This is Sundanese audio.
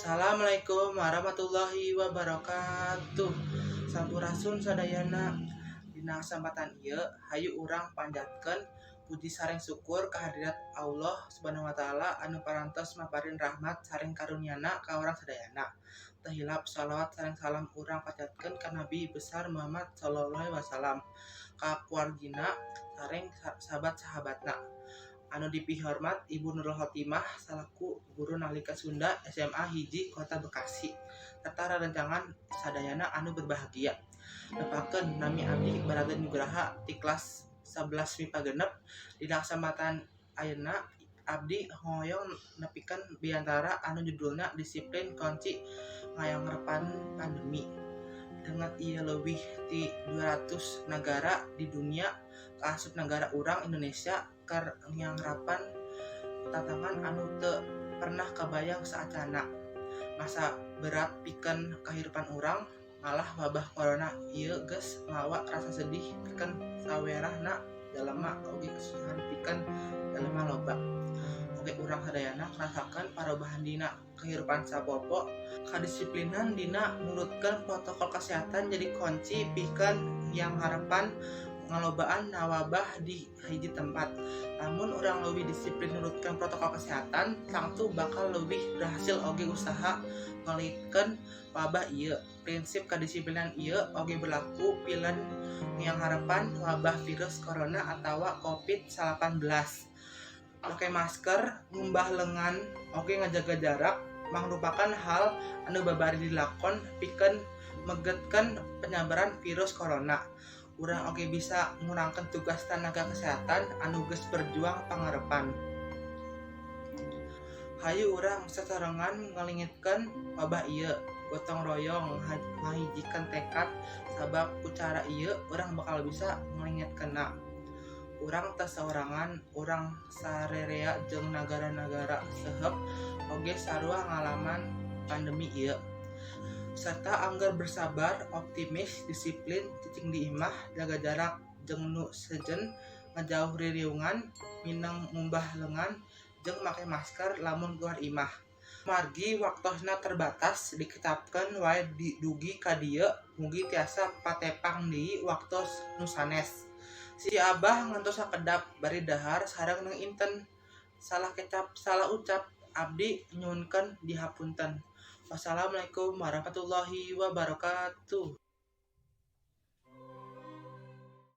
Assalamualaikum warahmatullahi wabarakatuh. Sampurasun sadayana. Dina kasempatan ieu hayu urang panjatkeun puji sareng syukur kehadirat Allah Subhanahu wa Taala anu parantos maparin rahmat sareng karunyana ka urang sadayana. Teu hilap shalawat sareng salam urang panjatkeun ka Nabi besar Muhammad sallallahu alaihi wasallam, ka keluargina sareng sahabat-sahabatna. Anu dipihormat Ibu Nurul Khotimah salaku guru nalika Sunda SMA 1 Kota Bekasi serta rerencangan sadayana anu berbahagia. Nepangkeun, nami abdi Baraden Nugraha ti kelas 11 MIPA 6. Dina kesempatan ayeuna abdi hoyong nepikeun biantara anu judulna "Disiplin Kunci Ngayangrepan Pandemi". Danget ieu leuwih ti 200 nagara di dunia, kaasup nagara urang Indonesia, keur nyangrapan tantangan anu teu pernah kabayang saacanna. Masa berat pikeun kahirupan urang, malah wabah corona ieu geus mawa rasa sedih pikeun sawerahna jalema oge kasusahan pikeun jalema loba. Oge urang sadayana ngarasakeun parobahan dina kahirupan sapopo. Kadisiplinan dina nurutkeun protokol kesehatan jadi kunci pikeun nyanghareupan ngalobaan wabah di hiji tempat. Lamun urang leuwih disiplin nurutkeun protokol kesehatan, tangtu bakal leuwih berhasil oge usaha ngalengitkeun wabah ieu. Prinsip kadisiplinan ieu oge berlaku pikeun nyanghareupan wabah virus corona atawa COVID-19. Make masker, ngumbah lengan, oge ngajaga jarak mangrupakan hal anu babari dilakon pikeun megetkeun penyebaran virus corona. Urang oge bisa ngurangkeun tugas tenaga kesehatan anu geus berjuang pangarepan. Hayu urang sasarengan ngalengitkeun wabah ieu, gotong royong ngahijikeun tekad, sabab ku cara ieu urang bakal bisa ngalengitkeunna. Urang teu saorangan, urang sarerea jeung nagara-nagara seuheup oge sarua ngalaman pandemi ieu. Serta angger bersabar, optimis, disiplin, cicing di imah, jaga jarak jeung nu sejen, ngajauh ririungan, mindeng ngumbah lengan jeung make masker lamun keluar imah. Margi waktosna terbatas, dikecapkeun wae dugi ka dieu, mugi tiasa patepang deui waktos nu sanes. Si Abah ngantos sakedap bari dahar sareng Neng Inten. Salah kecap salah ucap abdi nyuhunkeun dihapunten. Wassalamualaikum warahmatullahi wabarakatuh.